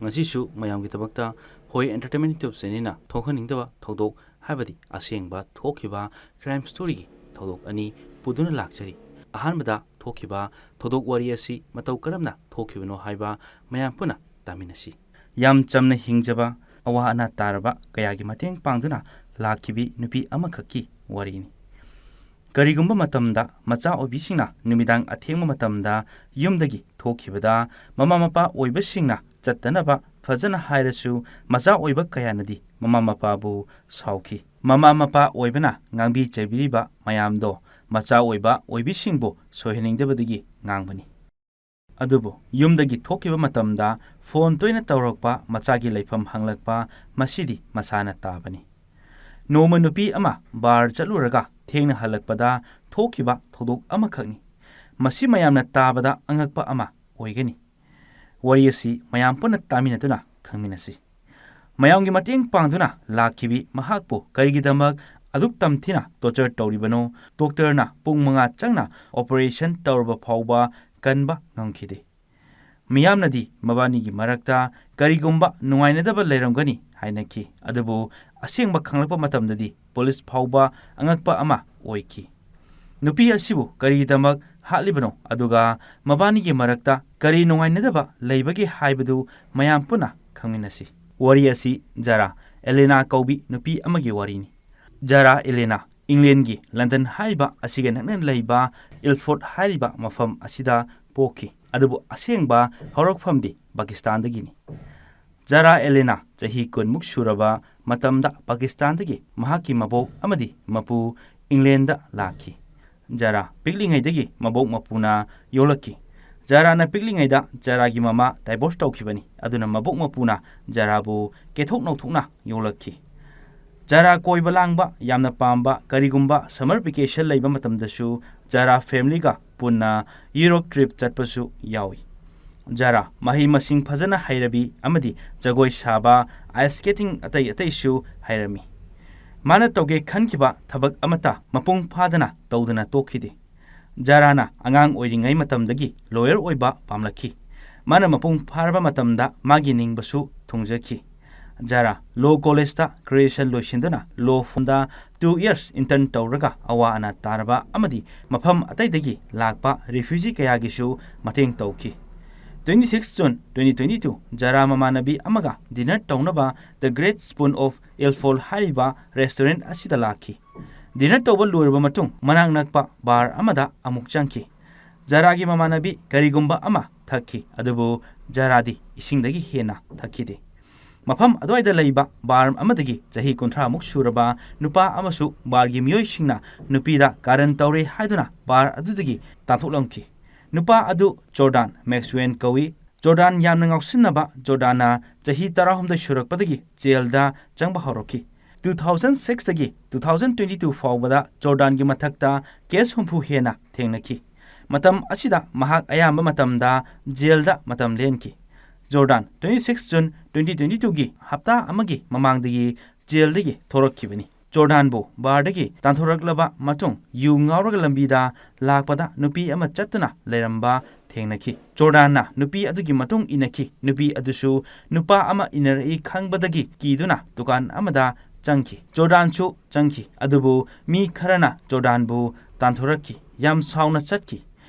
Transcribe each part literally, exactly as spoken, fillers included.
ꯉꯁꯤꯁꯨ ꯃꯌꯥꯝꯒꯤꯗꯃꯛꯇ ꯍꯣꯏ Entertainment YouTube channelꯅ ꯊꯣꯛꯍꯟꯅꯤꯡꯗꯕ ꯊꯧꯗꯣꯛ, ꯍꯥꯏꯕꯗꯤ ꯑꯁꯦꯡꯕ ꯊꯣꯛꯈꯤꯕ crime storyꯒꯤ ꯊꯧꯗꯣꯛ ꯑꯅꯤ ꯄꯨꯗꯨꯅ ꯂꯥꯛꯆꯔꯤ꯫ ꯑꯍꯥꯟꯕꯗ ꯊꯣꯛꯈꯤꯕ ꯊꯧꯗꯣꯛ ꯋꯥꯔꯤ ꯑꯁꯤ ꯃꯇꯧ ꯀꯔꯝꯅ ꯊꯣꯛꯈꯤꯕꯅꯣ ꯍꯥꯏꯕ ꯃꯌꯥꯝ ꯄꯨꯟꯅ ꯇꯥꯃꯤꯟꯅꯁꯤ꯫ ꯌꯥꯝ ꯆꯝꯅ ꯍꯤꯡꯖꯕ, ꯑꯋꯥ ꯑꯅꯥ ꯇꯥꯔꯕ ꯀꯌꯥꯒꯤ ꯃꯇꯦꯡ ꯄꯥꯡꯗꯨꯅ ꯂꯥꯛꯈꯤꯕꯤ ꯅꯨꯄꯤ ꯑꯃꯈꯛꯀꯤ ꯋꯥꯔꯤꯅꯤ꯫ ꯀꯔꯤꯒꯨꯝꯕ ꯃꯇꯝꯗ ꯃꯆꯥ ꯑꯣꯏꯕꯤꯁꯤꯡꯅ ꯅꯨꯃꯤꯗꯥꯡ ꯑꯊꯦꯡꯕ ꯃꯇꯝꯗ ꯌꯨꯝꯗꯒꯤ ꯊꯣꯛꯈꯤꯕꯗ, ꯃꯃꯥ ꯃꯄꯥ ꯑꯣꯏꯕꯁꯤꯡꯅ ꯆꯠꯇꯅꯕ ꯐꯖꯅ ꯍꯥꯏꯔꯁꯨ, ꯃꯆꯥ ꯑꯣꯏꯕ ꯀꯌꯥꯅꯗꯤ ꯃꯃꯥ ꯃꯄꯥꯕꯨ ꯁꯥꯎꯈꯤ꯫ ꯃꯃꯥ ꯃꯄꯥ ꯑꯣꯏꯕꯅ ꯉꯥꯡꯕꯤ ꯆꯩꯕꯤꯔꯤꯕ ꯃꯌꯥꯝꯗꯣ ꯃꯆꯥ ꯑꯣꯏꯕ ꯑꯣꯏꯕꯤꯁꯤꯡꯕꯨ ꯁꯣꯏꯍꯟꯅꯤꯡꯗꯕꯗꯒꯤ ꯉꯥꯡꯕꯅꯤ꯫ ꯑꯗꯨꯕꯨ ꯌꯨꯝꯗꯒꯤ ꯊꯣꯛꯈꯤꯕ ꯃꯇꯝꯗ ꯐꯣꯟ ꯇꯣꯏꯅ ꯇꯧꯔꯛꯄ, ꯃꯆꯥꯒꯤ ꯂꯩꯐꯝ ꯍꯪꯂꯛꯄ, ꯃꯁꯤꯗꯤ ꯃꯁꯥꯅ ꯇꯥꯕꯅꯤ꯫ ꯅꯣꯡꯃ ꯅꯨꯄꯤ ꯑꯃ ꯕꯥꯔ ꯆꯠꯂꯨꯔꯒ ꯊꯦꯡꯅ ꯍꯜꯂꯛꯄꯗ ꯊꯣꯛꯈꯤꯕ ꯊꯧꯗꯣꯛ ꯑꯃꯈꯛꯅꯤ꯫ ꯃꯁꯤ ꯃꯌꯥꯝꯅ ꯇꯥꯕꯗ ꯑꯉꯛꯄ ꯑꯃ ꯑꯣꯏꯒꯅꯤ꯫ ꯋꯥꯔꯤ ꯑꯁꯤ ꯃꯌꯥꯝ ꯄꯨꯟꯅ ꯇꯥꯃꯤꯟꯅꯗꯨꯅ ꯈꯪꯃꯤꯟꯅꯁꯤ꯫ ꯃꯌꯥꯝꯒꯤ ꯃꯇꯦꯡ ꯄꯥꯡꯗꯨꯅ ꯂꯥꯛꯈꯤꯕꯤ ꯃꯍꯥꯛꯄꯨ ꯀꯔꯤꯒꯤꯗꯃꯛ ꯑꯗꯨꯛ ꯇꯝꯊꯤꯅ torture ꯇꯧꯔꯤꯕꯅꯣ? ꯗꯣꯛꯇꯔꯅ ꯄꯨꯡ ꯃꯉꯥ ꯆꯪꯅ operation ꯇꯧꯔꯕ ꯐꯥꯎꯕ ꯀꯟꯕ ꯉꯝꯈꯤꯗꯦ꯫ ꯃꯤꯌꯥꯝꯅꯗꯤ ꯃꯕꯥꯅꯤꯒꯤ ꯃꯔꯛꯇ ꯀꯔꯤꯒꯨꯝꯕ ꯅꯨꯡꯉꯥꯏꯅꯗꯕ ꯂꯩꯔꯝꯒꯅꯤ ꯍꯥꯏꯅꯈꯤ, ꯑꯗꯨꯕꯨ ꯑꯁꯦꯡꯕ ꯈꯪꯂꯛꯄ ꯃꯇꯝꯗꯗꯤ ꯄꯨꯂꯤꯁ ꯐꯥꯎꯕ ꯑꯉꯛꯄ ꯑꯃ ꯑꯣꯏꯈꯤ꯫ ꯅꯨꯄꯤ ꯑꯁꯤꯕꯨ ꯀꯔꯤꯒꯤꯗꯃꯛ ꯍꯥꯠꯂꯤꯕꯅꯣ, ꯑꯗꯨꯒ ꯃꯕꯥꯅꯤꯒꯤ ꯃꯔꯛꯇ ꯀꯔꯤ ꯅꯨꯡꯉꯥꯏꯅꯗꯕ ꯂꯩꯕꯒꯦ ꯍꯥꯏꯕꯗꯨ ꯃꯌꯥꯝ ꯄꯨꯟꯅ ꯈꯪꯃꯤꯟꯅꯁꯤ꯫ ꯋꯥꯔꯤ ꯑꯁꯤ ꯖꯥꯔꯥ ꯑꯦꯂꯦꯅꯥ ꯀꯧꯕꯤ ꯅꯨꯄꯤ ꯑꯃꯒꯤ ꯋꯥꯔꯤꯅꯤ꯫ ꯖꯥꯔꯥ ꯑꯦꯂꯦꯅꯥ ꯏꯪꯂꯦꯟꯒꯤ ꯂꯟꯗꯟ ꯍꯥꯏꯔꯤꯕ ꯑꯁꯤꯒ ꯅꯛꯅꯅ ꯂꯩꯕ ꯏꯜꯐꯣꯔꯠ ꯍꯥꯏꯔꯤꯕ ꯃꯐꯝ ꯑꯁꯤꯗ ꯄꯣꯛꯈꯤ, ꯑꯗꯨꯕꯨ ꯑꯁꯦꯡꯕ ꯍꯧꯔꯛꯐꯝꯗꯤ ꯄꯥꯀꯤꯁꯇꯥꯟꯗꯒꯤꯅꯤ꯫ ꯖꯥꯔꯥ ꯑꯦꯂꯦꯅꯥ ꯆꯍꯤ ꯀꯨꯟꯃꯨꯛ ꯁꯨꯔꯕ ꯃꯇꯝꯗ ꯄꯥꯀꯤꯁꯇꯥꯟꯗꯒꯤ ꯃꯍꯥꯛꯀꯤ ꯃꯕꯣꯛ ꯑꯃꯗꯤ ꯃꯄꯨ ꯏꯪꯂꯦꯟꯗ ꯂꯥꯛꯈꯤ꯫ ꯖꯥꯔꯥ ꯄꯤꯛꯂꯤꯉꯩꯗꯒꯤ ꯃꯕꯣꯛ ꯃꯄꯨꯅ ꯌꯣꯛꯂꯛꯈꯤ꯫ ꯖꯥꯔꯥꯅ ꯄꯤꯛꯂꯤꯉꯩꯗ ꯖꯥꯔꯥꯒꯤ ꯃꯃꯥ divorce ꯇꯧꯈꯤꯕꯅꯤ, ꯑꯗꯨꯅ ꯃꯕꯣꯛ ꯃꯄꯨꯅ ꯖꯥꯔꯥꯕꯨ ꯀꯦꯊꯣꯛ ꯅꯧꯊꯣꯛꯅ ꯌꯣꯛꯂꯛꯈꯤ꯫ ꯖꯥꯔꯥ ꯀꯣꯏꯕ ꯂꯥꯡꯕ ꯌꯥꯝꯅ ꯄꯥꯝꯕ, ꯀꯔꯤꯒꯨꯝꯕ summer vacation ꯂꯩꯕ ꯃꯇꯝꯗꯁꯨ ꯖꯥꯔꯥ familyꯒ ꯄꯨꯟꯅ ꯌꯨꯔꯣꯞ trip ꯆꯠꯄꯁꯨ ꯌꯥꯎꯏ꯫ ꯖꯥꯔꯥ ꯃꯍꯩ ꯃꯁꯤꯡ ꯐꯖꯅ ꯍꯩꯔꯕꯤ ꯑꯃꯗꯤ ꯖꯒꯣꯏ ꯁꯥꯕ, ice skating ꯑꯇꯩ ꯑꯇꯩꯁꯨ ꯍꯩꯔꯝꯃꯤ꯫ ꯃꯥꯅ ꯇꯧꯒꯦ ꯈꯟꯈꯤꯕ ꯊꯕꯛ ꯑꯃꯠꯇ ꯃꯄꯨꯡ ꯐꯥꯗꯅ ꯇꯧꯗꯅ ꯇꯣꯛꯈꯤꯗꯦ꯫ ꯖꯥꯔꯥꯅ ꯑꯉꯥꯡ ꯑꯣꯏꯔꯤꯉꯩ ꯃꯇꯝꯗꯒꯤ lawyer ꯑꯣꯏꯕ ꯄꯥꯝꯂꯛꯈꯤ꯫ ꯃꯥꯅ ꯃꯄꯨꯡ ꯐꯥꯔꯕ ꯃꯇꯝꯗ ꯃꯥꯒꯤ ꯅꯤꯡꯕꯁꯨ ꯊꯨꯡꯖꯈꯤ꯫ ꯖꯥꯔꯥ Law College-ꯇ graduation ꯂꯣꯏꯁꯤꯟꯗꯨꯅ law firm-ꯗ two years intern ꯇꯧꯔꯒ ꯑꯋꯥ ꯑꯅꯥ ꯇꯥꯔꯕ ꯑꯃꯗꯤ ꯃꯐꯝ ꯑꯇꯩꯗꯒꯤ ꯂꯥꯛꯄ refugee ꯀꯌꯥꯒꯤꯁꯨ ꯃꯇꯦꯡ ꯇꯧꯈꯤ꯫ Twenty six June twenty twenty two, ꯖꯥꯔꯥ ꯃꯃꯥꯟꯅꯕꯤ ꯑꯃꯒ dinner ꯇꯧꯅꯕ The Great Spoon of Ilful ꯍꯥꯏꯔꯤꯕ restaurant ꯑꯁꯤꯗ ꯂꯥꯛꯈꯤ꯫ Dinner ꯇꯧꯕ ꯂꯣꯏꯔꯕ ꯃꯇꯨꯡ, ꯃꯅꯥꯛ ꯅꯛꯄ bar ꯑꯃꯗ ꯑꯃꯨꯛ ꯆꯪꯈꯤ꯫ ꯖꯥꯔꯥꯒꯤ ꯃꯃꯥꯟꯅꯕꯤ ꯀꯔꯤꯒꯨꯝꯕ ꯑꯃ ꯊꯛꯈꯤ, ꯑꯗꯨꯕꯨ ꯖꯥꯔꯥꯗꯤ ꯏꯁꯤꯡꯗꯒꯤ ꯍꯦꯟꯅ ꯊꯛꯈꯤꯗꯦ꯫ ꯃꯐꯝ ꯑꯗꯨꯋꯥꯏꯗ ꯂꯩꯕ bar ꯑꯃꯗꯒꯤ ꯆꯍꯤ ꯀꯨꯟꯊ꯭ꯔꯥ ꯃꯨꯛ ꯁꯨꯔꯕ ꯅꯨꯄꯥ ꯑꯃꯁꯨ bar-ꯒꯤ ꯃꯤꯑꯣꯏꯁꯤꯡꯅ ꯅꯨꯄꯤꯗ ꯀꯥꯔꯟ ꯇꯧꯔꯦ ꯍꯥꯏꯗꯨꯅ bar ꯑꯗꯨꯗꯒꯤ ꯇꯥꯟꯊꯣꯛꯂꯝꯈꯤ꯫ ꯅꯨꯄꯥ ꯑꯗꯨ Jordan Maxwell ꯀꯧꯏ꯫ Jordan ꯌꯥꯝꯅ ꯉꯥꯎꯁꯤꯟꯅꯕ Jordan-ꯅ ꯆꯍꯤ ꯇꯔꯥꯍꯨꯝꯗꯣꯏ ꯁꯨꯔꯛꯄꯗꯒꯤ jail-ꯗ ꯆꯪꯕ ꯍꯧꯔꯛꯈꯤ꯫ Two thousand six-ꯇꯒꯤ two thousand twenty two ꯐꯥꯎꯕꯗ Jordan-ꯒꯤ ꯃꯊꯛꯇ case ꯍꯨꯝꯐꯨ ꯍꯦꯟꯅ ꯊꯦꯡꯅꯈꯤ꯫ ꯃꯇꯝ ꯑꯁꯤꯗ ꯃꯍꯥꯛ ꯑꯌꯥꯝꯕ ꯃꯇꯝꯗ jail-ꯗ ꯃꯇꯝ ꯂꯦꯟꯈꯤ꯫ Jordan twenty six June twenty twenty two-ꯒꯤ ꯍꯞꯇꯥ ꯑꯃꯒꯤ ꯃꯃꯥꯡꯗꯒꯤ jail-ꯗꯒꯤ ꯊꯣꯔꯛꯈꯤꯕꯅꯤ꯫ Jordan-ꯕꯨ bar-ꯗꯒꯤ ꯇꯥꯟꯊꯣꯔꯛꯂꯕ ꯃꯇꯨꯡ, ꯌꯨ ꯉꯥꯎꯔꯒ ꯂꯝꯕꯤꯗ ꯂꯥꯛꯄꯗ ꯅꯨꯄꯤ ꯑꯃ ꯆꯠꯇꯨꯅ ꯂꯩꯔꯝꯕ ꯊꯦꯡꯅꯈꯤ꯫ Jordan-ꯅ ꯅꯨꯄꯤ ꯑꯗꯨꯒꯤ ꯃꯇꯨꯡ ꯏꯟꯅꯈꯤ꯫ ꯅꯨꯄꯤ ꯑꯗꯨꯁꯨ ꯅꯨꯄꯥ ꯑꯃ ꯏꯟꯅꯔꯛꯏ ꯈꯪꯕꯗꯒꯤ ꯀꯤꯗꯨꯅ ꯗꯨꯀꯥꯟ ꯑꯃꯗ ꯆꯪꯈꯤ꯫ Jordan-ꯁꯨ ꯆꯪꯈꯤ, ꯑꯗꯨꯕꯨ ꯃꯤ ꯈꯔꯅ Jordan-ꯕꯨ ꯇꯥꯟꯊꯣꯔꯛꯈꯤ꯫ ꯌꯥꯝ ꯁꯥꯎꯅ ꯆꯠꯈꯤ꯫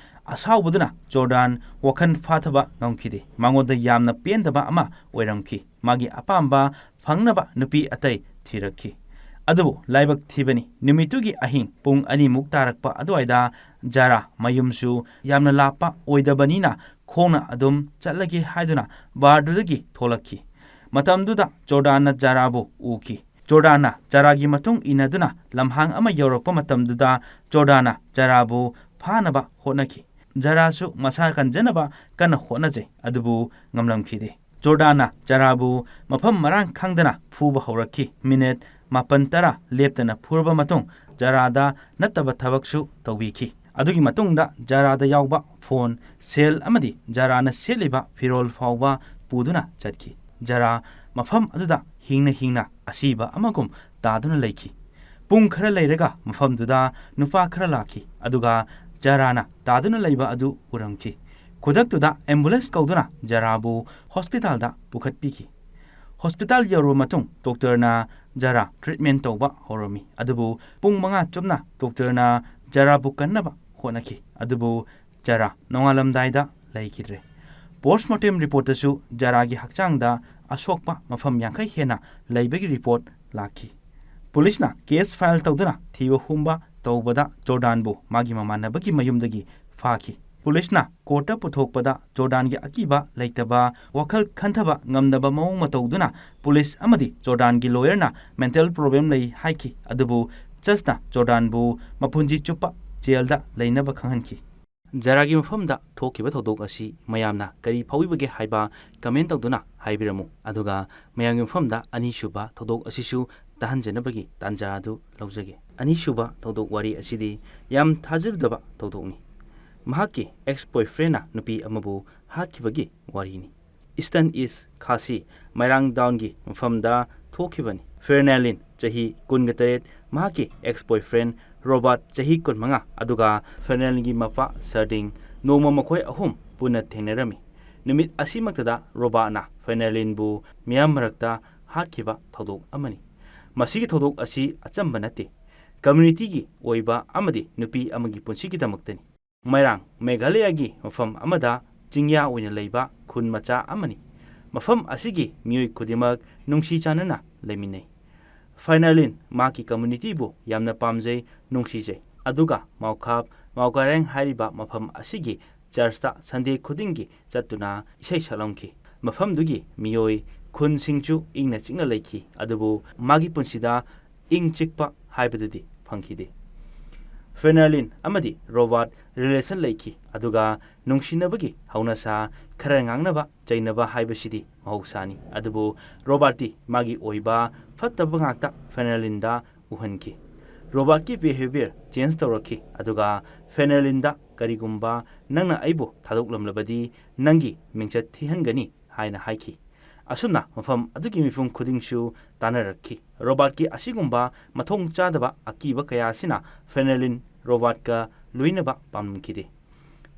ꯑꯁꯥꯎꯕꯗꯨꯅ Jordan ꯋꯥꯈꯜ ꯐꯥꯊꯕ ꯉꯝꯈꯤꯗꯦ꯫ ꯃꯉꯣꯟꯗ ꯌꯥꯝꯅ ꯄꯦꯟꯗꯕ ꯑꯃ ꯑꯣꯏꯔꯝꯈꯤ꯫ ꯃꯥꯒꯤ ꯑꯄꯥꯝꯕ ꯐꯪꯅꯕ ꯅꯨꯄꯤ ꯑꯇꯩ ꯊꯤꯔꯛꯈꯤ꯫ ꯑꯗꯨꯕꯨ ꯂꯥꯏꯕꯛ ꯊꯤꯕꯅꯤ, ꯅꯨꯃꯤꯠꯇꯨꯒꯤ ꯑꯍꯤꯡ ꯄꯨꯡ ꯑꯅꯤꯃꯨꯛ ꯇꯥꯔꯛꯄ ꯑꯗꯨꯋꯥꯏꯗ ꯖꯥꯔꯥ, ꯃꯌꯨꯝꯁꯨ ꯌꯥꯝꯅ ꯂꯥꯞꯄ ꯑꯣꯏꯗꯕꯅꯤꯅ ꯈꯣꯡꯅ ꯑꯗꯨꯝ ꯆꯠꯂꯒꯦ ꯍꯥꯏꯗꯨꯅ bar-ꯗꯨꯗꯒꯤ ꯊꯣꯛꯂꯛꯈꯤ꯫ ꯃꯇꯝꯗꯨꯗ Jordan-ꯅ ꯖꯥꯔꯥꯕꯨ ꯎꯈꯤ꯫ Jordan-ꯅ ꯖꯥꯔꯥꯒꯤ ꯃꯇꯨꯡ ꯏꯟꯅꯗꯨꯅ ꯂꯝꯍꯥꯡ ꯑꯃ ꯌꯧꯔꯛꯄ ꯃꯇꯝꯗꯨꯗ Jordan-ꯅ ꯖꯥꯔꯥꯕꯨ ꯐꯥꯅꯕ ꯍꯣꯠꯅꯈꯤ꯫ ꯖꯥꯔꯥꯁꯨ ꯃꯁꯥ ꯀꯟꯖꯅꯕ ꯀꯟꯅ ꯍꯣꯠꯅꯖꯩ, ꯑꯗꯨꯕꯨ ꯉꯝꯂꯝꯈꯤꯗꯦ꯫ Jordan-ꯅ ꯖꯥꯔꯥꯕꯨ ꯃꯐꯝ ꯃꯔꯥꯡ ꯈꯪꯗꯅ ꯐꯨꯕ ꯍꯧꯔꯛꯈꯤ꯫ Minute ꯃꯥꯄꯟ ꯇꯔꯥ ꯂꯦꯞꯇꯅ ꯐꯨꯔꯕ ꯃꯇꯨꯡ, ꯖꯥꯔꯥꯗ ꯅꯠꯇꯕ ꯊꯕꯛꯁꯨ ꯇꯧꯕꯤꯈꯤ꯫ ꯑꯗꯨꯒꯤ ꯃꯇꯨꯡꯗ ꯖꯥꯔꯥꯗ ꯌꯥꯎꯕ phone, cell ꯑꯃꯗꯤ ꯖꯥꯔꯥꯅ ꯁꯦꯠꯂꯤꯕ ꯐꯤꯔꯣꯜ ꯐꯥꯎꯕ ꯄꯨꯗꯨꯅ ꯆꯠꯈꯤ꯫ ꯖꯥꯔꯥ ꯃꯐꯝ ꯑꯗꯨꯗ ꯍꯤꯡꯅ ꯍꯤꯡꯅ ꯑꯁꯤꯕ ꯑꯃꯒꯨꯝ ꯇꯥꯗꯨꯅ ꯂꯩꯈꯤ꯫ ꯄꯨꯡ ꯈꯔ ꯂꯩꯔꯒ ꯃꯐꯝꯗꯨꯗ ꯅꯨꯄꯥ ꯈꯔ ꯂꯥꯛꯈꯤ, ꯑꯗꯨꯒ ꯖꯥꯔꯥꯅ ꯇꯥꯗꯨꯅ ꯂꯩꯕ ꯑꯗꯨ ꯎꯔꯝꯈꯤ꯫ ꯈꯨꯗꯛꯇꯨꯗ ambulance ꯀꯧꯗꯨꯅ ꯖꯥꯔꯥꯕꯨ hospitalꯗ ꯄꯨꯈꯠꯄꯤꯈꯤ꯫ Hospital ꯌꯧꯔꯕ ꯃꯇꯨꯡ doctorꯅ ꯖꯥꯔꯥ treatment ꯇꯧꯕ ꯍꯧꯔꯝꯃꯤ꯫ ꯑꯗꯨꯕꯨ ꯄꯨꯡ ꯃꯉꯥ ꯆꯨꯞꯅ doctorꯅ ꯖꯥꯔꯥꯕꯨ ꯀꯟꯅꯕ ꯍꯣꯠꯅꯈꯤ꯫ ꯑꯗꯨꯕꯨ ꯖꯥꯔꯥ ꯅꯣꯡꯉꯥꯜꯂꯝꯗꯥꯏꯗ ꯂꯩꯈꯤꯗ꯭ꯔꯦ꯫ Postmortem reportꯇꯁꯨ ꯖꯥꯔꯥꯒꯤ ꯍꯛꯆꯥꯡꯗ ꯑꯁꯣꯛꯄ ꯃꯐꯝ ꯌꯥꯡꯈꯩ ꯍꯦꯟꯅ ꯂꯩꯕꯒꯤ report ꯂꯥꯛꯈꯤ꯫ Policeꯅ case file ꯇꯧꯗꯨꯅ ꯊꯤꯕ ꯍꯨꯝꯕ ꯇꯧꯕꯗ ꯖꯣꯔꯗꯥꯟꯕꯨ ꯃꯥꯒꯤ ꯃꯃꯥꯟꯅꯕꯒꯤ ꯃꯌꯨꯝꯗꯒꯤ ꯐꯥꯈꯤ꯫ Policeꯅ courtꯇ ꯄꯨꯊꯣꯛꯄꯗ ꯖꯣꯔꯗꯥꯟꯒꯤ ꯑꯀꯤꯕ ꯂꯩꯇꯕ, ꯋꯥꯈꯜ ꯈꯟꯊꯕ ꯉꯝꯗꯕ ꯃꯑꯣꯡ ꯃꯇꯧꯗꯨꯅ police ꯑꯃꯗꯤ ꯖꯣꯔꯗꯥꯟꯒꯤ lawyerꯅ mental problem ꯂꯩ ꯍꯥꯏꯈꯤ꯫ ꯑꯗꯨꯕꯨ judgeꯅ ꯖꯣꯔꯗꯥꯟꯕꯨ ꯃꯄꯨꯟꯁꯤ ꯆꯨꯞꯄ jailꯗ ꯂꯩꯅꯕ ꯈꯪꯍꯟꯈꯤ꯫ ꯖꯥꯔꯥꯒꯤ ꯃꯐꯝꯗ ꯊꯣꯛꯈꯤꯕ ꯊꯧꯗꯣꯛ ꯑꯁꯤ ꯃꯌꯥꯝꯅ ꯀꯔꯤ ꯐꯥꯎꯕꯤꯕꯒꯦ ꯍꯥꯏꯕ comment ꯇꯧꯗꯨꯅ ꯍꯥꯏꯕꯤꯔꯝꯃꯨ꯫ ꯑꯗꯨꯒ ꯃꯌꯥꯝꯒꯤ ꯃꯐꯝꯗ ꯑꯅꯤꯁꯨꯕ ꯊꯧꯗꯣꯛ ꯑꯁꯤꯁꯨ ꯇꯥꯍꯟꯖꯅꯕꯒꯤ ꯇꯥꯟꯖꯥ ꯑꯗꯨ ꯂꯧꯖꯒꯦ꯫ ꯑꯅꯤꯁꯨꯕ ꯊꯧꯗꯣꯛ ꯋꯥꯔꯤ ꯑꯁꯤꯗꯤ ꯌꯥꯝ ꯊꯥꯖꯔꯨꯗꯕ ꯊꯧꯗꯣꯛꯅꯤ꯫ ꯃꯍꯥꯛꯀꯤ ex boyfriendꯅ ꯅꯨꯄꯤ ꯑꯃꯕꯨ ꯍꯥꯠꯈꯤꯕꯒꯤ ꯋꯥꯔꯤꯅꯤ꯫ Eastern East Khasi ꯃꯩꯔꯥꯡ townꯒꯤ ꯃꯐꯝꯗ ꯊꯣꯛꯈꯤꯕꯅꯤ꯫ ꯐꯦꯔꯅꯦꯂꯤꯟ, ꯆꯍꯤ ꯀꯨꯟꯒ ꯇꯔꯦꯠ, ꯃꯍꯥꯛꯀꯤ ex boyfriend ꯔꯣꯕꯥꯔꯠ, ꯆꯍꯤ ꯀꯨꯟꯃꯉꯥ, ꯑꯗꯨꯒ ꯐꯦꯔꯅꯦꯂꯤꯟꯒꯤ ꯃꯄꯥ ꯁꯔꯗꯤꯡ ꯅꯣꯡꯃ ꯃꯈꯣꯏ ꯑꯍꯨꯝ ꯄꯨꯟꯅ ꯊꯦꯡꯅꯔꯝꯃꯤ꯫ ꯅꯨꯃꯤꯠ ꯑꯁꯤꯃꯛꯇꯗ ꯔꯣꯕꯥꯔꯠꯅ ꯐꯦꯔꯅꯦꯂꯤꯟꯕꯨ ꯃꯤꯌꯥꯝ ꯃꯔꯛꯇ ꯍꯥꯠꯈꯤꯕ ꯊꯧꯗꯣꯛ ꯑꯃꯅꯤ꯫ ꯃꯁꯤꯒꯤ ꯊꯧꯗꯣꯛ ꯑꯁꯤ ꯑꯆꯝꯕ ꯅꯠꯇꯦ꯫ Communityꯒꯤ ꯑꯣꯏꯕ ꯑꯃꯗꯤ ꯅꯨꯄꯤ ꯑꯃꯒꯤ ꯄꯨꯟꯁꯤꯒꯤꯗꯃꯛꯇꯅꯤ꯫ ꯃꯩꯔꯥꯡ, ꯃꯦꯘꯥꯂꯌꯥꯒꯤ ꯃꯐꯝ ꯑꯃꯗ ꯆꯤꯡꯌꯥ ꯑꯣꯏꯅ ꯂꯩꯕ ꯈꯨꯟ ꯃꯆꯥ ꯑꯃꯅꯤ꯫ ꯃꯐꯝ ꯑꯁꯤꯒꯤ ꯃꯤꯑꯣꯏ ꯈꯨꯗꯤꯡꯃꯛ ꯅꯨꯡꯁꯤ ꯆꯥꯟꯅꯅ ꯂꯩꯃꯤꯟꯅꯩ꯫ ꯐꯦꯔꯅꯦꯂꯤꯟ ꯃꯍꯥꯛꯀꯤ communityꯕꯨ ꯌꯥꯝꯅ ꯄꯥꯝꯖꯩ, ꯅꯨꯡꯁꯤꯖꯩ꯫ ꯑꯗꯨꯒ ꯃꯥꯎꯈꯥꯞ, ꯃꯥꯎꯀꯥꯔꯦꯡ ꯍꯥꯏꯔꯤꯕ ꯃꯐꯝ ꯑꯁꯤꯒꯤ churchꯇ Sunday ꯈꯨꯗꯤꯡꯒꯤ ꯆꯠꯇꯨꯅ ꯏꯁꯩ ꯁꯛꯂꯝꯈꯤ꯫ ꯃꯐꯝꯗꯨꯒꯤ ꯃꯤꯑꯣꯏ ꯈꯨꯟꯁꯤꯡꯁꯨ ꯏꯪꯅ ꯆꯤꯛꯅ ꯂꯩꯈꯤ, ꯑꯗꯨꯕꯨ ꯃꯥꯒꯤ ꯄꯨꯟꯁꯤꯗ ꯏꯪ ꯆꯤꯛꯄ ꯍꯥꯏꯕꯗꯨꯗꯤ ꯐꯪꯈꯤꯗꯦ꯫ ꯐꯦꯔꯅꯦꯂꯤꯟ ꯑꯃꯗꯤ ꯔꯣꯕꯥꯔꯠ relation ꯂꯩꯈꯤ, ꯑꯗꯨꯒ ꯅꯨꯡꯁꯤꯅꯕꯒꯤ ꯍꯧꯅꯁꯥ, ꯈꯔ ꯉꯥꯡꯅꯕ ꯆꯩꯅꯕ ꯍꯥꯏꯕꯁꯤꯗꯤ ꯃꯍꯧꯁꯥꯅꯤ꯫ ꯑꯗꯨꯕꯨ ꯔꯣꯕꯥꯔꯠꯇꯤ ꯃꯥꯒꯤ ꯑꯣꯏꯕ ꯐꯠꯇꯕ ꯉꯥꯛꯇ ꯐꯦꯔꯅꯦꯂꯤꯟꯗ ꯎꯍꯟꯈꯤ꯫ ꯔꯣꯕꯥꯔꯠꯀꯤ behaviour change ꯇꯧꯔꯛꯈꯤ, ꯑꯗꯨꯒ ꯐꯦꯔꯅꯦꯂꯤꯟꯗ "ꯀꯔꯤꯒꯨꯝꯕ ꯅꯪꯅ ꯑꯩꯕꯨ ꯊꯥꯗꯣꯛꯂꯝꯂꯕꯗꯤ ꯅꯪꯒꯤ ꯃꯤꯡꯆꯠ ꯊꯤꯍꯟꯒꯅꯤ" ꯍꯥꯏꯅ ꯍꯥꯏꯈꯤ꯫ ꯑꯁꯨꯝꯅ ꯃꯐꯝ ꯑꯗꯨꯒꯤ ꯃꯤꯄꯨꯝ ꯈꯨꯗꯤꯡꯁꯨ ꯇꯥꯟꯅꯔꯛꯈꯤ꯫ ꯔꯣꯕꯥꯔꯠꯀꯤ ꯑꯁꯤꯒꯨꯝꯕ ꯃꯊꯣꯡ ꯆꯥꯗꯕ ꯑꯀꯤꯕ ꯀꯌꯥ ꯑꯁꯤꯅ ꯐꯦꯔꯅꯦꯂꯤꯟ ꯔꯣꯕꯥꯔꯠꯀ ꯂꯣꯏꯅꯕ ꯄꯥꯝꯂꯝꯈꯤꯗꯦ꯫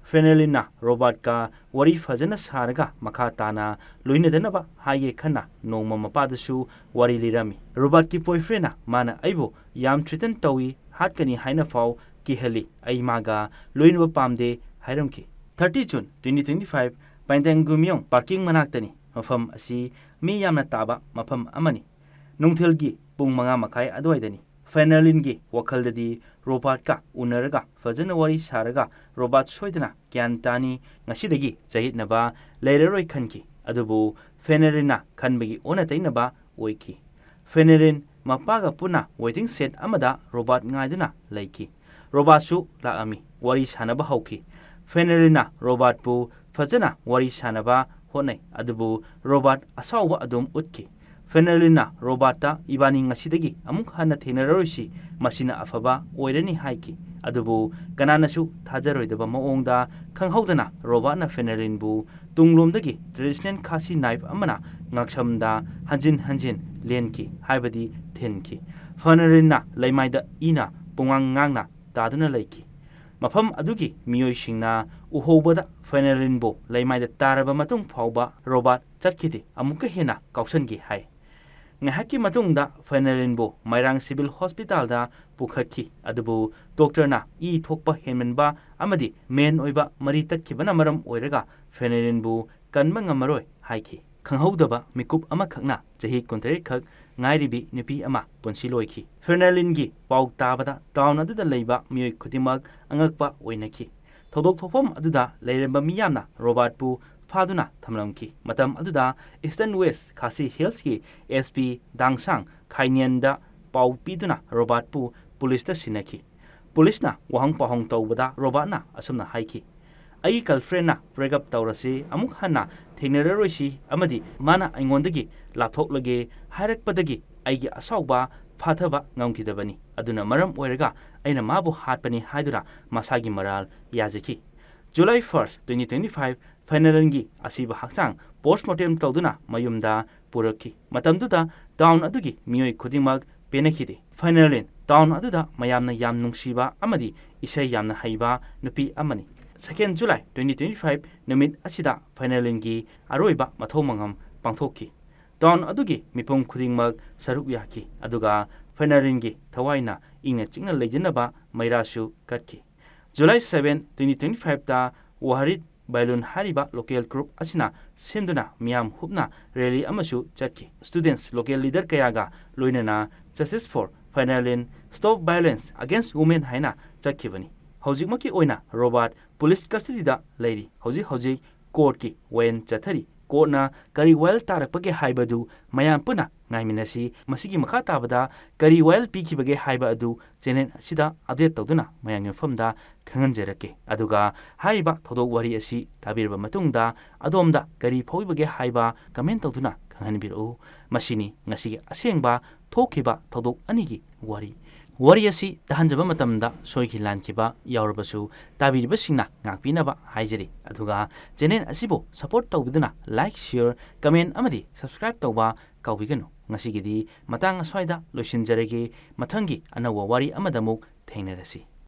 ꯐꯦꯅꯔꯂꯤꯟꯅ ꯔꯣꯕꯥꯔꯠꯀ ꯋꯥꯔꯤ ꯐꯖꯅ ꯁꯥꯔꯒ ꯃꯈꯥ ꯇꯥꯅ ꯂꯣꯏꯅꯗꯅꯕ ꯍꯥꯏꯒꯦ ꯈꯟꯅ ꯅꯣꯡꯃ ꯃꯄꯥꯗꯁꯨ ꯋꯥꯔꯤ ꯂꯤꯔꯝꯃꯤ꯫ ꯔꯣꯕꯥꯔꯠꯀꯤ ꯕꯣꯏꯐ꯭ꯔꯦꯟꯅ ꯃꯥꯅ ꯑꯩꯕꯨ ꯌꯥꯝ ꯊ꯭ꯔꯤꯇꯟ ꯇꯧꯏ, ꯍꯥꯠꯀꯅꯤ ꯍꯥꯏꯅ ꯐꯥꯎ ꯀꯤꯍꯜꯂꯤ, ꯑꯩ ꯃꯥꯒ ꯂꯣꯏꯅꯕ ꯄꯥꯝꯗꯦ ꯍꯥꯏꯔꯝꯈꯤ꯫ Thirty June twenty twenty five, ꯄꯥꯏꯟꯗꯥꯡꯒꯨꯃꯤꯌꯣꯡ ꯄꯥꯔꯀꯤꯡ ꯃꯅꯥꯛꯇꯅꯤ꯫ ꯃꯐꯝ ꯑꯁꯤ ꯃꯤ ꯌꯥꯝꯅ ꯇꯥꯕ ꯃꯐꯝ ꯑꯃꯅꯤ꯫ ꯅꯨꯡꯊꯤꯜꯒꯤ ꯄꯨꯡ ꯃꯉꯥ ꯃꯈꯥꯏ ꯑꯗꯨꯋꯥꯏꯗꯅꯤ꯫ ꯐꯦꯅꯔꯂꯤꯟꯒꯤ ꯋꯥꯈꯜꯗꯗꯤ ꯔꯣꯕꯥꯔꯠꯀ ꯎꯅꯔꯒ ꯐꯖꯅ ꯋꯥꯔꯤ ꯁꯥꯔꯒ ꯔꯣꯕꯥꯔꯠ ꯁꯣꯏꯗꯅ ꯒ꯭ꯌꯥꯟ ꯇꯥꯅꯤ, ꯉꯁꯤꯗꯒꯤ ꯆꯌꯦꯠꯅꯕ ꯂꯩꯔꯔꯣꯏ ꯈꯟꯈꯤ꯫ ꯑꯗꯨꯕꯨ ꯐꯦꯅꯔꯂꯤꯟꯅ ꯈꯟꯕꯒꯤ ꯑꯣꯟꯅ ꯇꯩꯅꯕ ꯑꯣꯏꯈꯤ꯫ ꯐꯦꯅꯔꯂꯤꯟ ꯃꯄꯥꯒ ꯄꯨꯟꯅ ꯋꯦꯇꯤꯡ ꯁꯦꯠ ꯑꯃꯗ ꯔꯣꯕꯥꯔꯠ ꯉꯥꯏꯗꯨꯅ ꯂꯩꯈꯤ꯫ ꯔꯣꯕꯥꯔꯠꯁꯨ ꯂꯥꯛꯑꯝꯃꯤ, ꯋꯥꯔꯤ ꯁꯥꯅꯕ ꯍꯧꯈꯤ꯫ ꯐꯦꯅꯔꯂꯤꯟꯅ ꯔꯣꯕꯥꯔꯠꯄꯨ ꯐꯖꯅ ꯋꯥꯔꯤ ꯁꯥꯅꯕ ꯍꯣꯠꯅꯩ, ꯑꯗꯨꯕꯨ ꯔꯣꯕꯥꯔꯠ ꯑꯁꯥꯎꯕ ꯑꯗꯨꯝ ꯎꯠꯈꯤ꯫ ꯐꯦꯅꯔꯂꯤꯟꯅ ꯔꯣꯕꯥꯔꯠꯇ "ꯏꯕꯥꯅꯤ ꯉꯁꯤꯗꯒꯤ ꯑꯃꯨꯛ ꯍꯟꯅ ꯊꯦꯡꯅꯔꯔꯣꯏꯁꯤ, ꯃꯁꯤꯅ ꯑꯐꯕ ꯑꯣꯏꯔꯅꯤ" ꯍꯥꯏꯈꯤ꯫ ꯑꯗꯨꯕꯨ ꯀꯅꯥꯅꯁꯨ ꯊꯥꯖꯔꯣꯏꯗꯕ ꯃꯑꯣꯡꯗ ꯈꯪꯍꯧꯗꯅ ꯔꯣꯕꯥꯔꯠꯅ ꯐꯦꯅꯔꯂꯤꯟꯕꯨ ꯇꯨꯡꯂꯣꯝꯗꯒꯤ ꯇ꯭ꯔꯦꯗꯤꯁꯅꯦꯜ ꯈꯥꯁꯤ ꯅꯥꯏꯐ ꯑꯃꯅ ꯉꯛꯁꯝꯗ ꯍꯟꯖꯤꯟ ꯍꯟꯖꯤꯟ ꯂꯦꯟꯈꯤ, ꯍꯥꯏꯕꯗꯤ ꯊꯤꯟꯈꯤ꯫ ꯐꯦꯅꯔꯂꯤꯟꯅ ꯂꯩꯃꯥꯏꯗ ꯏꯅ ꯄꯨꯡꯉꯥꯡ ꯉꯥꯡꯅ ꯇꯥꯗꯨꯅ ꯂꯩꯈꯤ꯫ ꯃꯐꯝ ꯑꯗꯨꯒꯤ ꯃꯤꯑꯣꯏꯁꯤꯡꯅ ꯎꯍꯧꯕꯗ ꯐꯦꯅꯔꯂꯤꯟꯕꯨ ꯂꯩꯃꯥꯏꯗ ꯇꯥꯔꯕ ꯃꯇꯨꯡ ꯐꯥꯎꯕ ꯔꯣꯕꯥꯔꯠ ꯆꯠꯈꯤꯗꯦ꯫ ꯑꯃꯨꯛꯀ ꯍꯦꯟꯅ ꯀꯥꯎꯁꯟꯈꯤ ꯍꯥꯏ꯫ ꯉꯥꯏꯍꯥꯛꯀꯤ ꯃꯇꯨꯡꯗ ꯐꯦꯅꯔꯂꯤꯟꯕꯨ ꯃꯣꯏꯔꯥꯡ ꯁꯤꯚꯤꯜ ꯍꯣꯁꯄꯤꯇꯥꯜꯗ ꯄꯨꯈꯠꯈꯤ, ꯑꯗꯨꯕꯨ ꯗꯣꯛꯇꯔꯅ ꯏ ꯊꯣꯛꯄ ꯍꯦꯟꯃꯟꯕ ꯑꯃꯗꯤ ꯃꯦꯟ ꯑꯣꯏꯕ ꯃꯔꯤ ꯇꯠꯈꯤꯕꯅ ꯃꯔꯝ ꯑꯣꯏꯔꯒ ꯐꯦꯅꯔꯂꯤꯟꯕꯨ ꯀꯟꯕ ꯉꯝꯃꯔꯣꯏ ꯍꯥꯏꯈꯤ꯫ ꯈꯪꯍꯧꯗꯕ ꯃꯤꯀꯨꯞ ꯑꯃꯈꯛꯅ ꯆꯍꯤ ꯀꯨꯟꯇꯔꯦꯠ ꯈꯛ ꯉꯥꯏꯔꯤꯕꯤ ꯅꯨꯄꯤ ꯑꯃ ꯄꯨꯟꯁꯤ ꯂꯣꯏꯈꯤ꯫ ꯐꯦꯅꯔꯂꯤꯟꯒꯤ ꯄꯥꯎ ꯇꯥꯕꯗ ꯇꯥꯎꯟ ꯑꯗꯨꯗ ꯂꯩꯕ ꯃꯤꯑꯣꯏ ꯈꯨꯗꯤꯡꯃꯛ ꯑꯉꯛꯄ ꯑꯣꯏꯅꯈꯤ꯫ ꯊꯧꯗꯣꯛ ꯊꯣꯛꯐꯝ ꯑꯗꯨꯗ ꯂꯩꯔꯝꯕ ꯃꯤꯌꯥꯝꯅ ꯔꯣꯕꯥꯔꯠꯄꯨ ꯐꯥꯗꯨꯅ ꯊꯝꯂꯝꯈꯤ꯫ ꯃꯇꯝ ꯑꯗꯨꯗ ꯏꯁꯇꯔꯟ ꯋꯦꯁ ꯈꯥꯁꯤ ꯍꯤꯜꯁꯀꯤ ꯑꯦꯁ ꯄꯤ ꯗꯥꯡꯁꯥꯡ ꯈꯥꯏꯅꯤꯌꯟꯗ ꯄꯥꯎ ꯄꯤꯗꯨꯅ ꯔꯣꯕꯥꯔꯠꯄꯨ ꯄꯨꯂꯤꯁꯇ ꯁꯤꯟꯅꯈꯤ꯫ ꯄꯨꯂꯤꯁꯅ ꯋꯥꯍꯪ ꯄꯥꯎꯍꯪ ꯇꯧꯕꯗ ꯔꯣꯕꯥꯔꯠꯅ ꯑꯁꯨꯝꯅ ꯍꯥꯏꯈꯤ, "ꯑꯩꯒꯤ ꯒꯔꯜꯐ꯭ꯔꯦꯟꯅ ꯕ꯭ꯔꯦꯛ ꯑꯞ ꯇꯧꯔꯁꯤ, ꯑꯃꯨꯛ ꯍꯟꯅ ꯊꯦꯡꯅꯔꯔꯣꯏꯁꯤ ꯑꯃꯗꯤ ꯃꯥꯅ ꯑꯩꯉꯣꯟꯗꯒꯤ ꯂꯥꯞꯊꯣꯛꯂꯒꯦ ꯍꯥꯏꯔꯛꯄꯗꯒꯤ ꯑꯩꯒꯤ ꯑꯁꯥꯎꯕ ꯐꯥꯊꯕ ꯉꯝꯈꯤꯗꯕꯅꯤ꯫ ꯑꯗꯨꯅ ꯃꯔꯝ ꯑꯣꯏꯔꯒ ꯑꯩꯅ ꯃꯥꯕꯨ ꯍꯥꯠꯄꯅꯤ" ꯍꯥꯏꯗꯨꯅ ꯃꯁꯥꯒꯤ ꯃꯔꯥꯜ ꯌꯥꯖꯈꯤ꯫ July first, twenty twenty five, ꯐꯦꯅꯔꯂꯤꯟꯒꯤ ꯑꯁꯤꯕ ꯍꯛꯆꯥꯡ ꯄꯣꯁꯠꯃꯣꯔꯇꯦꯝ ꯇꯧꯗꯨꯅ ꯃꯌꯨꯝꯗ ꯄꯨꯔꯛꯈꯤ꯫ ꯃꯇꯝꯗꯨꯗ ꯇꯥꯎꯟ ꯑꯗꯨꯒꯤ ꯃꯤꯑꯣꯏ ꯈꯨꯗꯤꯡꯃꯛ ꯄꯦꯟꯅꯈꯤꯗꯦ꯫ ꯐꯦꯅꯔꯂꯤꯟ ꯇꯥꯎꯟ ꯑꯗꯨꯗ ꯃꯌꯥꯝꯅ ꯌꯥꯝ ꯅꯨꯡꯁꯤꯕ ꯑꯃꯗꯤ ꯏꯁꯩ ꯌꯥꯝꯅ ꯍꯩꯕ ꯅꯨꯄꯤ ꯑꯃꯅꯤ꯫ Second July twenty twenty-five ꯅꯨꯃꯤꯠ ꯑꯁꯤꯗ ꯐꯥꯏꯅꯥꯂꯤꯟꯒꯤ ꯑꯔꯣꯏꯕ ꯃꯊꯧ ꯃꯉꯝ ꯄꯥꯡꯊꯣꯛꯈꯤ꯫ ꯇꯥꯎꯟ ꯑꯗꯨꯒꯤ ꯃꯤꯄꯨꯝ ꯈꯨꯗꯤꯡꯃꯛ ꯁꯔꯨꯛ ꯌꯥꯈꯤ, ꯑꯗꯨꯒ ꯐꯥꯏꯅꯥꯂꯤꯟꯒꯤ ꯊꯋꯥꯏꯅ ꯏꯪꯅ ꯆꯤꯛꯅ ꯂꯩꯖꯅꯕ ꯃꯩꯔꯥꯁꯨ ꯀꯠꯈꯤ꯫ July seven, twenty twenty-five ꯇ ꯋꯥꯍꯔꯤꯠ ꯕꯥꯏꯂꯨꯟ ꯍꯥꯏꯔꯤꯕ ꯂꯣꯀꯦꯜ ꯒ꯭ꯔꯨꯞ ꯑꯁꯤꯅ ꯁꯤꯟꯗꯨꯅ ꯃꯤꯌꯥꯝ ꯍꯨꯞꯅ ꯔꯦꯂꯤ ꯑꯃꯁꯨ ꯆꯠꯈꯤ꯫ Students, local leader ꯀꯌꯥꯒ ꯂꯣꯏꯅꯅ Justice for Phainalin, Stop Violence Against Women ꯍꯥꯏꯅ ꯆꯠꯈꯤꯕꯅꯤ꯫ ꯍꯧꯖꯤꯛꯃꯛꯀꯤ ꯑꯣꯏꯅ ꯔꯣꯕꯥꯔꯠ ꯄꯨꯂꯤꯁ ꯀꯁꯇꯗꯤꯗ ꯂꯩꯔꯤ꯫ ꯍꯧꯖꯤꯛ ꯍꯧꯖꯤꯛ ꯀꯣꯔꯠꯀꯤ ꯋꯥꯌꯦꯜ ꯆꯠꯊꯔꯤ꯫ ꯀꯣꯔꯠꯅ ꯀꯔꯤ ꯋꯥꯌꯦꯜ ꯇꯥꯔꯛꯄꯒꯦ ꯍꯥꯏꯕꯗꯨ ꯃꯌꯥꯝ ꯄꯨꯟꯅ ꯉꯥꯏꯃꯤꯟꯅꯁꯤ꯫ ꯃꯁꯤꯒꯤ ꯃꯈꯥ ꯇꯥꯕꯗ ꯀꯔꯤ ꯋꯥꯌꯦꯜ ꯄꯤꯈꯤꯕꯒꯦ ꯍꯥꯏꯕ ꯑꯗꯨ ꯆꯦꯅꯦꯜ ꯑꯁꯤꯗ ꯑꯞꯗꯦꯠ ꯇꯧꯗꯨꯅ ꯃꯌꯥꯝꯒꯤ ꯃꯐꯝꯗ ꯈꯪꯍꯟꯖꯔꯛꯀꯦ꯫ ꯑꯗꯨꯒ ꯍꯥꯏꯔꯤꯕ ꯊꯧꯗꯣꯛ ꯋꯥꯔꯤ ꯑꯁꯤ ꯇꯥꯕꯤꯔꯕ ꯃꯇꯨꯡꯗ ꯑꯗꯣꯝꯗ ꯀꯔꯤ ꯐꯥꯎꯕꯤꯕꯒꯦ ꯍꯥꯏꯕ ꯀꯃꯦꯟ ꯇꯧꯗꯨꯅ ꯈꯪꯍꯟꯕꯤꯔꯛꯎ꯫ ꯃꯁꯤꯅꯤ ꯉꯁꯤꯒꯤ ꯑꯁꯦꯡꯕ ꯊꯣꯛꯈꯤꯕ ꯊꯧꯗꯣꯛ ꯑꯅꯤꯒꯤ ꯋꯥꯔꯤ꯫ ꯋꯥꯔꯤ ꯑꯁꯤ ꯇꯥꯍꯟꯖꯕ ꯃꯇꯝꯗ ꯁꯣꯏꯈꯤ ꯂꯥꯟꯈꯤꯕ ꯌꯥꯎꯔꯕꯁꯨ ꯇꯥꯕꯤꯔꯤꯕꯁꯤꯡꯅ ꯉꯥꯛꯄꯤꯅꯕ ꯍꯥꯏꯖꯔꯤ꯫ ꯑꯗꯨꯒ ꯆꯦꯅꯦꯜ ꯑꯁꯤꯕꯨ ꯁꯄꯣꯔꯠ ꯇꯧꯕꯤꯗꯨꯅ ꯂꯥꯏꯛ, ꯁꯤꯌꯔ, ꯀꯃꯦꯟ ꯑꯃꯗꯤ ꯁꯕꯁꯀ꯭ꯔꯥꯏꯕ ꯇꯧꯕ ꯀꯥꯎꯕꯤꯒꯅꯨ꯫ ꯉꯁꯤꯒꯤꯗꯤ ꯃꯇꯥꯡ ꯑꯁ꯭ꯋꯥꯏꯗ ꯂꯣꯏꯁꯤꯟꯖꯔꯒꯦ꯫ ꯃꯊꯪꯒꯤ ꯑꯅꯧꯕ ꯋꯥꯔꯤ ꯑꯃꯗ ꯑꯃꯨꯛ ꯊꯦꯡꯅꯔꯁꯤ꯫